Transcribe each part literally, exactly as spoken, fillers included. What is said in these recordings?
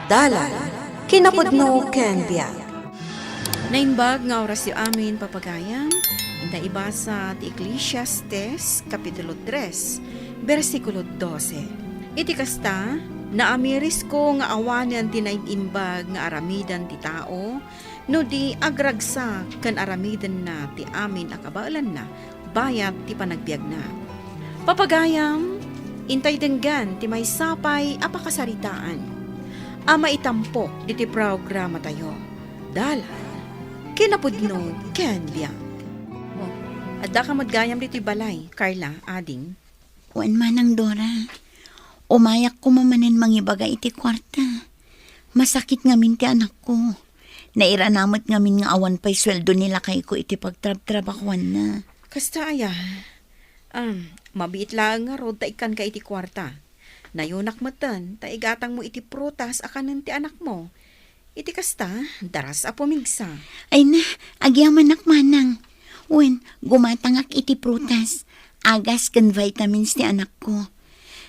Dalan, kinapudno ken biag. Naimbag nga orasyo amin, papagayam. Inta ibasa ti Eclesiastes, Kapitulo tres, bersikulo dose. Iti kasta, naamirisko nga awanen ti naimbag nga aramiden ti tao, no di agragsak ken aramidenna ti amin a kabaelanna bayat ti panagbiagna. Papagayam, intay denggen ti maysa pay a pakasaritaan a maitampok ditoy programatayo. Dalan, kinapudno ken biag. Oh, addaka met gayam ditoy balay, Carla, ading? Wen, Manang Dora. Umayak koma manen mangibaga iti kuarta. Masakit ngamin ti anakko. Nairana met ngamin nga awan pay sueldo ni lakayko iti pagtrabtrabahuanna. Kasta aya? Am, mabiit laeng ngarud ta ikkanka iti kuarta. Nayunak metten ta igatangmo iti prutas a kanen ti anakmo. Iti kasta, daras a pumigsa. Ay na, agyamanak manang. Wen, gumatangak iti prutas, agas ken vitamins ti anakko.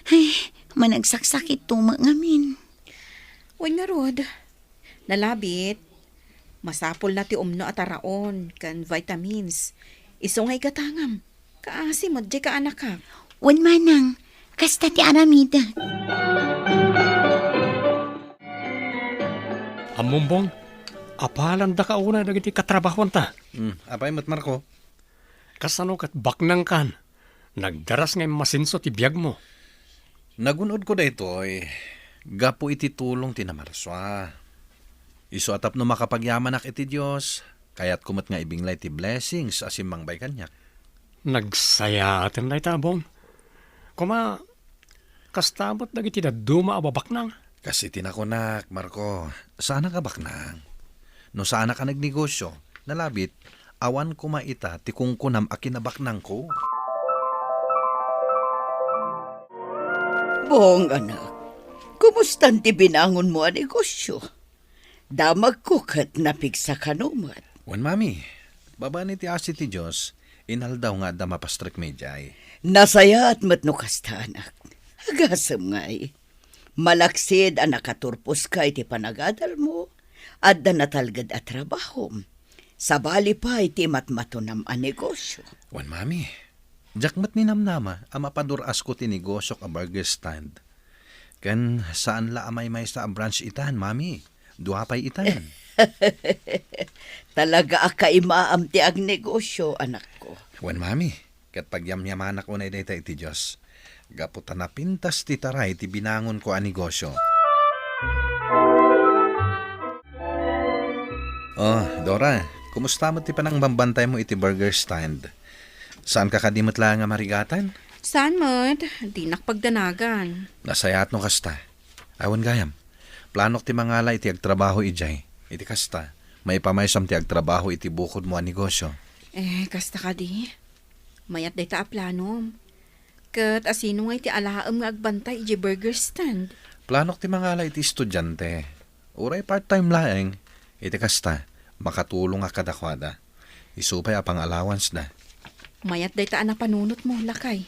Ay, managsaksakitto met ngamin. Wen ngarud, nalabit, masapulna ti umno a taraon ken vitamins. Isu nga igatangam. Kaasi met diay kaanakak. Wen manang, kasta ti aramidek. Ammom, Bong, apalandaka unay dagiti katrabahuanta. Hmm, apay met, Marco? Kasano ket baknangkan? Nagdaras nga immasenso ti biagmo. Nagun-odko daytoy gapu iti tulong ti namarsua. Isu a tapno makapagyamanak iti Dios, kayatko met nga ibinglay ti blessings a simmangbay kaniak. Nagsayaaten dayta, Bong. Koma, kasta met dagiti dadduma a babaknang. Kas iti nakunak, Marco, saanak a baknang. No saanak a nagnegosio, nalabit, awan koma ita ti kunkunam a kinabaknangko. Bong, anak, kumustan ti binangonmo a negosio? Damagko ket napigsa kano met. Wen, Mami, babaen iti asi ti Dios, inaldaw nga adda mapastrekmi idiay. Nasayaat met no kasta, anak. Agasem ngay. Malaksid a nakaturposka iti panagadalmo, adda natalged a trabahom. Sabali pay ti matmatonam a negosio. Wen, Mami, diak met ninamnama a mapadur-asko ti negosiok a burger stand. Ken saan la a maymaysa a branch itan, Mami. Dua pay itan. Talaga a kaimaam ti agnegosio, anakko. Wen, Mami, ket pagyamyamanak unay dayta iti Dios, gapu ta napintas ti taray ti binangonko a negosio. Oh, Dora, kumusta met ti panangbambantaymo iti burger stand? Saanka kadi met laeng a marigatan? Saan met, dinak pagdanagan. Nasayaat no kasta. Awan gayam. Planok ti mangala iti agtrabaho idiay. Iti kasta, maipamaysam ti agtrabaho iti bukodmo a negosio. Eh, kasta kadi. Mayat dayta a planom. Ket asino ngay ti alaem nga agbantay idiay burger stand? Planok ti mangala iti estudiante. Uray part-time laeng. Iti kasta, makatulongak kadakuada. Isu pay a pang-allowance-da. Mayat dayta a napanunotmo, lakay.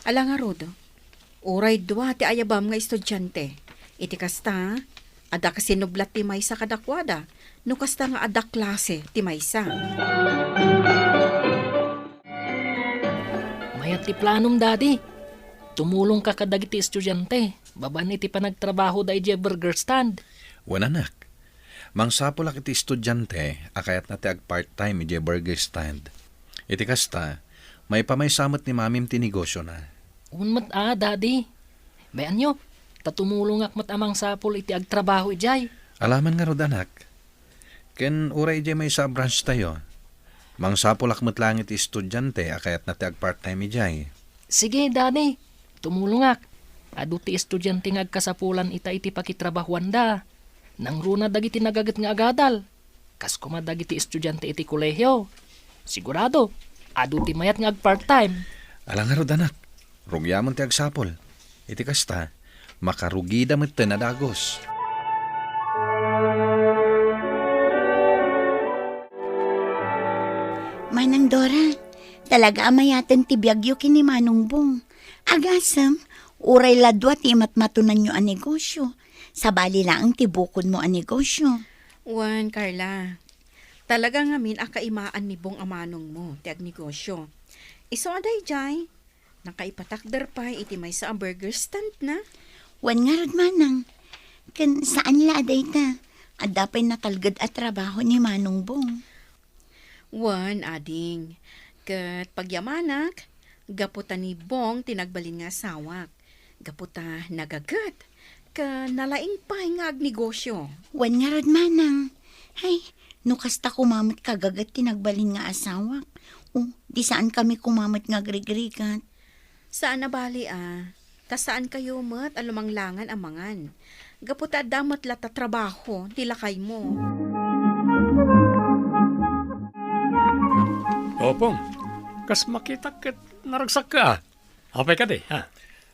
Ala ngarud, uray dua ti ayabam nga estudiante. Iti kasta, adda kasinublat ti maysa kadakuada, no kasta nga adda klase ti maysa. Mayat ti planom, Daddy. Tumulongka kadagiti estudiante, babaen iti panagtrabahoda idiay burger stand. Wen, anak. Mangsapulak iti estudiante a kayatna ti agpart-time idiay burger stand. Iti kasta, maipamaysa met ni Mamim ti negosiona. Wen met a, Daddy. Bayanyo, ta tumulongak met a mangsapul iti agtrabaho idiay. Alaman ngarud, anak. Ken uray idiay maysa a branch tayo, mangsapulak met laeng iti estudiante a kayatna ti agpart-time idiay. Sige, Daddy. Tumulongak. Adu ti estudiante nga agkasapulan ita iti pakitrabahuanda. Nangruna dagiti nagaget nga agadal. Kas koma dagiti estudiante iti kolehio. Sigurado, adu ti mayat nga agpart-time. Ala ngarud, anak. Rugiamon ti agsapul. Iti kasta, makarugida metten a dagus. Manang Dora, talaga a mayaten ti biagyo ken ni Manong Bong. Agasem, uray la dua ti imatmatonanyo a negosio, Sabali laeng ti bukodmo a negosio. Wen, Carla, talaga ngamin a kaimaan ni Bong a manongmo ti agnegosio. Isu a daydiay, nakaipatakder pay iti maysa a burger stand na. Wen ngarud, manang, ken saan la a dayta, adda pay natalged a trabaho ni Manong Bong. Wen, ading, ket pagyamanak, gapu ta ni Bong ti nagbalin nga asawak, gapu ta nagaget, ken nalaing pay nga agnegosio. Wen ngarud, manang. Hay, no kasta koma met kagaget ti nagbalin nga asawak, o, di saan kami koma met nga agrigrigat. Saan a bali a, ta saan kayo met a lumanglangan a mangan. Gapu ta adda met latta trabaho ti lakaymo. Opong, kas makitak ket naragsakka a. Apay kadi, ha?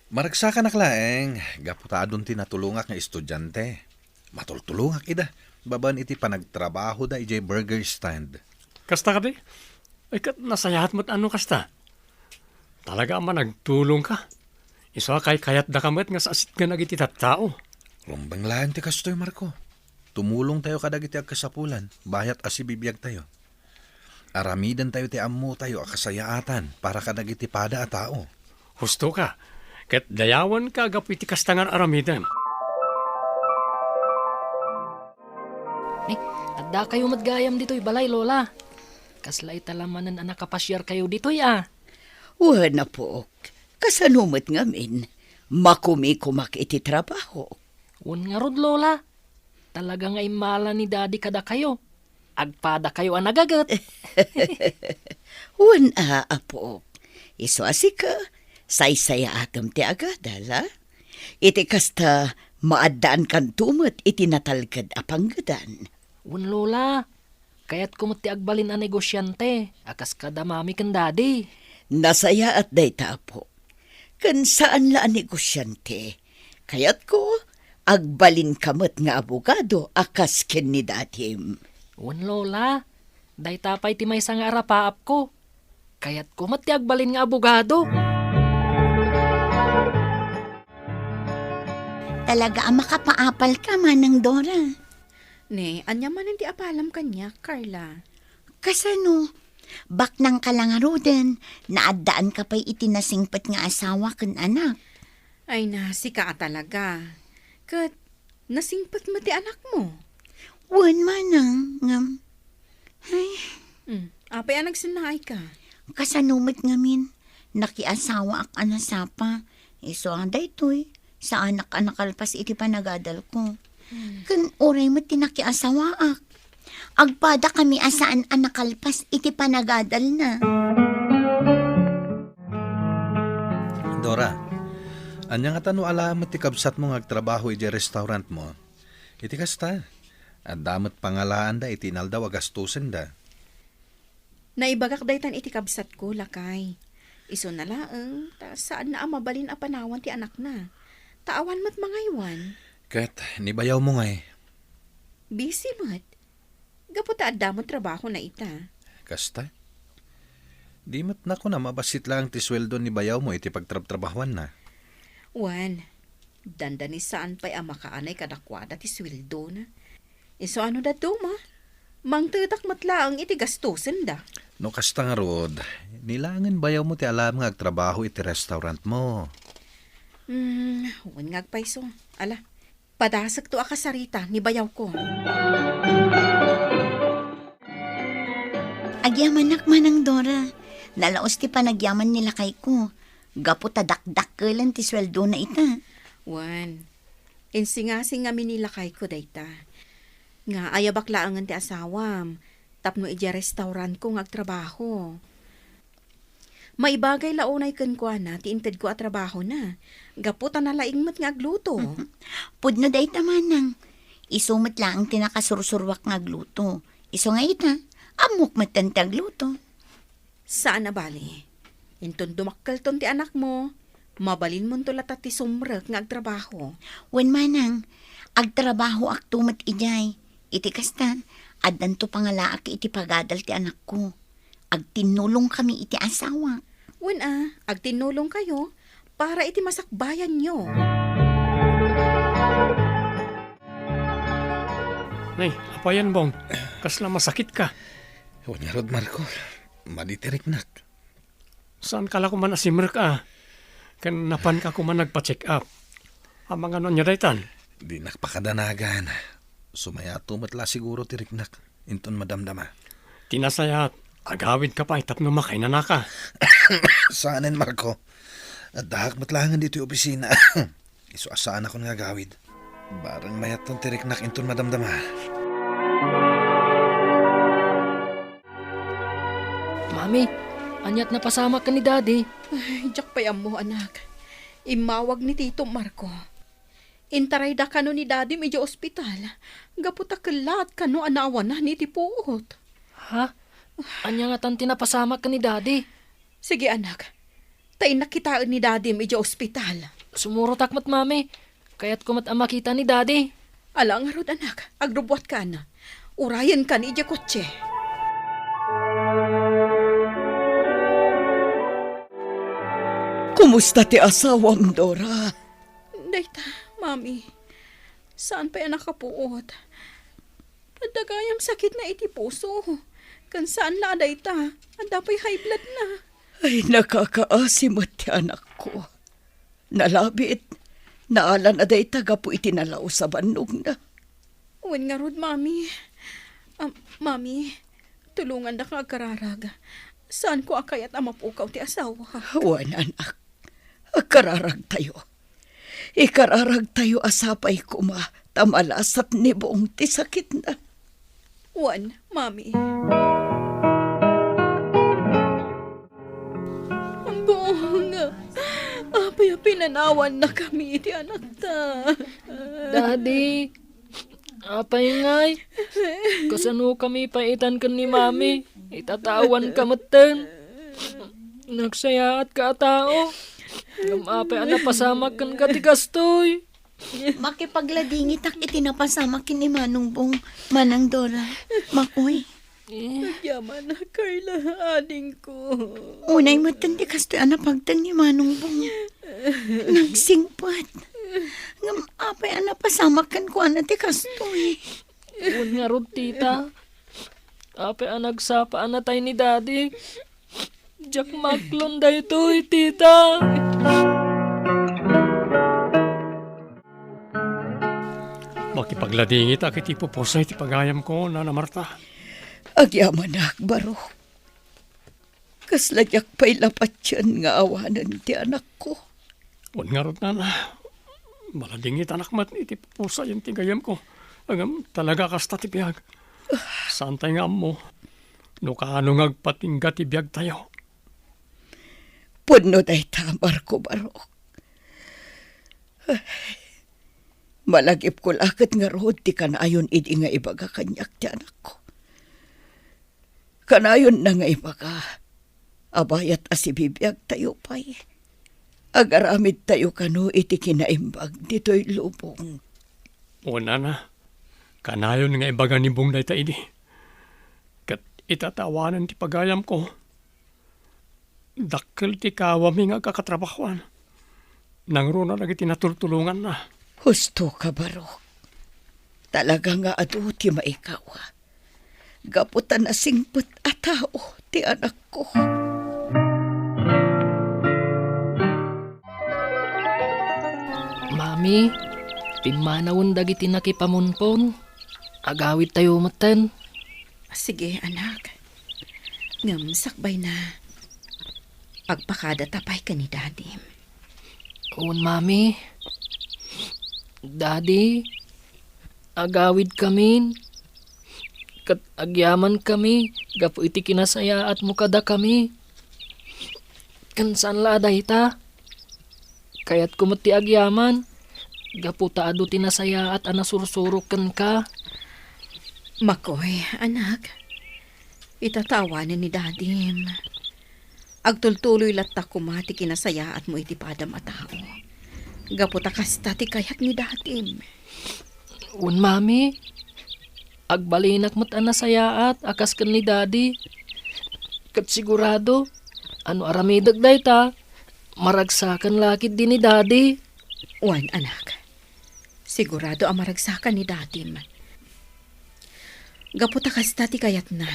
Maragsakanak laeng, gapu ta adun ti natulongak nga estudiante. Matultulongak ida, babaen iti panagtrabahoda idiay burger stand. Kasta kadi? Ay, ket nasayaat met a no kasta. Talaga a managtulongka. Isu a kaykayatdaka met nga sasitgan dagiti tattao. Rumbeng laeng ti kastoy, Marco. Tumulongtayo kadagiti agkasapulan, bayat a sibibiagtayo. Aramidentayo ti ammotayo a kasayaatan para kadagiti pada a tao. Husto ka, ket dayawenka gapu iti kasta nga aramiden. Ni, addakayo met gayam ditoy balay, Lola. Kasla ita la manen a nakapasiarkayo ditoy, a. Wen, apok, kasano met ngamin? Makumikomak iti trabaho. Wen ngarud, Lola. Talaga nga immala ni Daddy kadakayo. Agpadakayo a nagaget. Wen a, apok. Isu a sika, saysayaatem ti agadal, a? Iti kasta, maaddaankanto met iti natalged a panggedan. Wen, Lola. Kayatko met ti agbalin a negosiante, a kas kada mami ken daddy. Nasayaat dayta, apo. Ken saan la a negosiante. Kayatko, agbalinka met nga abogado a kas ken ni dadim. Wen, Lola. Dayta pay ti maysa nga arapaapko. Kayatko met ti agbalin nga abogado. Talaga a makapaapalka, Manang Dora. Ne, ania manen ti apalam kaniak, Carla? Kasano? Baknangka la ngaruden, naaddaanka pay iti nasingpet nga asawa ken anak. Ay na, sika a talaga. Ket nasingpet met ti anakmo? Wen, manang, ngem, ay. Hmm, apay a nagsennaayka? Kasano met ngamin? Nakiasawaak a nasapa. Isu a daytoy, saanak a nakalpas iti panagadalko. Hmm. Ken uray met ti nakiasawaak, agpadakami a saan a nakalpas iti panagadalna. Dora, ania ngata no ala met ti kabsatmo nga agtrabaho idiay restaurantmo? Iti kasta, adda met pangalaanda iti inaldaw a gastosenda. Naibagak daytan iti kabsatko, lakay. Isuna laeng, ta saanna a mabalin a panawan ti anakna. Ta awan met mangaywan. Ket ni bayawmo ngay? Busy met. Gapu ta adda met trabahona ita. Kasta? Di met nakunam a bassit laeng ti sueldo ni bayawmo iti pagtrabtrabahuanna? Wen, dandani saan pay a makaanay kadakuada ti sueldona. Isu a no dadduma, mangtedak met laeng iti gastosenda. No kasta ngarud, ni laengen bayawmo ti alam nga agtrabaho iti restaurantmo. Hmm, wen nga agpayso. Ala, padasekto a kasarita ni bayawko. Agyamanak, Manang Dora. Nalaus ti panagyaman ni lakayko. Gapu ta dakdakkelen ti sueldona ita. Wen, insingasingami ni lakayko dayta. Nga ayabak laengen ti asawam, tapno idiay restaurantko nga agtrabaho. Maibagay la unay kenkuana ti intedko a trabahona, gapu ta nalaing met nga agluto. Pudno dayta, manang. Isu met laeng ti nakasursuruak nga agluto. Isu nga ita, ammok metten ti agluto. Saan a bali. Inton dumakkelton ti anakmo, mabalinmonto latta ti sumrek nga agtrabaho. Wen, manang, agtrabahoakto met idiay. Iti kasta, addanto pangalaak iti pagadal ti anakko. Agtinnulongkami iti asawak. Wen a, agtinnulongkayo para iti masakbayanyo. Ay, apayen, Bong? Kasla masakitka? Wen ngarud, Marco. Madi ti riknak. Saanka la koma nasimrek a? Ken napanka koma nagpa-check up? Amangan no ania daytan? Dinak pakadanagan. Sumayaat met la siguro ti riknak inton madamdama. Ti nasayaat, agawidka pay tapno makainanaka. Saanen, Marco. Addaak met laengen ditoy opisina. Isu a saanakon nga agawid. Bareng mayatton ti riknak inton madamdama. Mami, aniat napasamak ken ni Daddy? Ay, diak pay ammo, anak. Immawag ni Tito Marco. Intarayda kano ni Dadim idiay ospital, gapu ta kellaat kano a naawanan iti puot. Ha? Ania ngatan ti napasamak ken ni Daddy? Sige, anak. Ta innak kitaen ni Dadim idiay ospital. Sumurotak met, Mami. Kayatko met a makita ni Daddy. Ala ngarud, anak. Agrubbuatkan. Urayenkan idiay kotse. Kumusta ti asawam, Dora? Dayta, Mami. Saan pay a nakapuot. Adda gayam sakitna iti puso. Ken saan la a dayta, adda pay high blood na. Ay, nakakaasi met ti anakko. Nalabit, naalan a dayta gapu iti nalaus a bannogna. Wen ngarud, Mami. Ah, Mami, tulongandaka agkararag. Saanko a kayat a mapukaw ti asawa. Wen, anak. Agkararagtayo. Ikararagtayo a sapay koma ta malasat ni Bong ti sakitna. Wen, Mami. Bong, apay a pinanawannakami iti anakta? Daddy, apay ngay? Kasanokami pay itan ken ni Mami? Itatawanka metten. Nagsayaatka a tao. Ngem apay a napasamak kenka ti kastoy? Makipagladingitak iti napasamak ken ni Manong Bong, Manang Dora, Makoy. Eh. Agyaman, Carla, adingko. Unay metten ti kastoy a napagteng ni Manong Bong. Nagsingpet. Ngem apay a napasamak kenkuana ti kastoy? Wen ngarud, tita. Apay a nagsapa a natay ni Daddy? Diak maaklon daytoy, tita. Makipagladingitak iti pupusa iti pagayamko, Nana Marta. Agyamanak, Barok. Kasla diak pay la patien nga awanen ti anakko. Wen ngarud, nana, maladingitanak met iti pupusayen ti gayyemko. Ngem talaga kasta ti biag. Saantay nga ammo no kaano nga agpatingga ti biagtayo. Pudno dayta, Marco Barok. Ay, malagipko la ket ngarud ti kanayon idi nga ibaga kaniak ti anakko. Kanayonna nga ibaga a bayat a sibibiagtayo pay, agaramidtayo kano iti kinaimbag ditoy lubong. O, nana, kanayon nga ibaga ni Bong dayta idi. Ket itatawanen ti pagayamko. Dakkel ti kawami nga agkakatrabahoan. Nangruna dagiti natultulonganna. Husto ka, Barok. Talaga nga adu ti maikaw. Gapu ta nasingpet a tao ti anakko. Mami, pimmanawen dagiti nakipamunpon. Agawidtayo metten. Sige, anak. Ngem sakbayna, agpakadata pay ken ni Dadim. Wen, Mami. Daddy, agawidkamin. Ket agyamankami gapu iti kinasayaatmo kadakami. Ken saan la a dayta, kayatko met ti agyaman gapu ta adu ti nasayaat a nasursurok kenka. Makoy, anak, itatawanen ni Dadim. Agtultuloy latta koma ti kinasayaatmo iti padam a tao, gapu ta kasta ti kayat ni Dadim. Wen, Mami, agbalinak met a nasayaat a kas ken ni Daddy. Ket sigurado a no aramidek dayta, maragsakan la ketdi ni Daddy. Wen, anak, sigurado a maragsakan ni Dadim. Gapu ta kasta ti kayatna,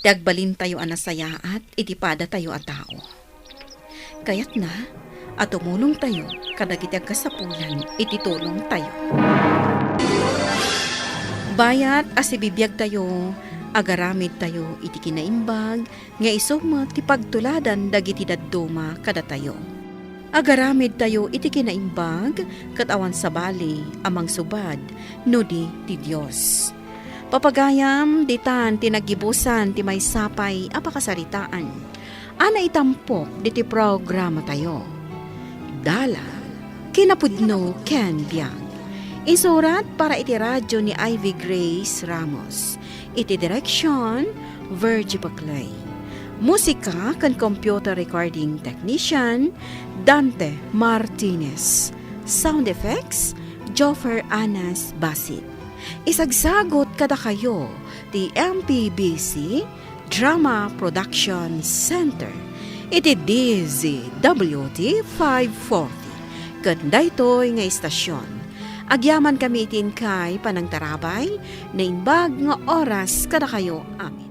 ti agbalintayo a nasayaat iti padatayo a tao. Kayatna a tumulongtayo kadagiti agkasapulan iti tulongtayo. Bayat a sibibiagtayo, agaramidtayo iti kinaimbag nga isu met ti pagtuladan dagiti dadduma kadatayo. Agaramidtayo iti kinaimbag ket awan sabali a mangsubad no di ti Dios. Papagayam, ditan ti naggibusan ti maysa pay a pakasaritaan a naitampok diti programatayo. Dala, kinapudno ken biag. Insurat para iti radyo ni Ivy Grace Ramos. Iti direksyon, Virgie Baclay. Musika ken computer recording technician, Dante Martinez. Sound effects, Joffer Anas Basit. Isagsagot kadakayo ti M P B C Drama Production Center iti D Z W T five forty. Ket daytoy nga istasyon, agyamankami iti inkay panangtarabay, naimbag nga oras kadakayo amin.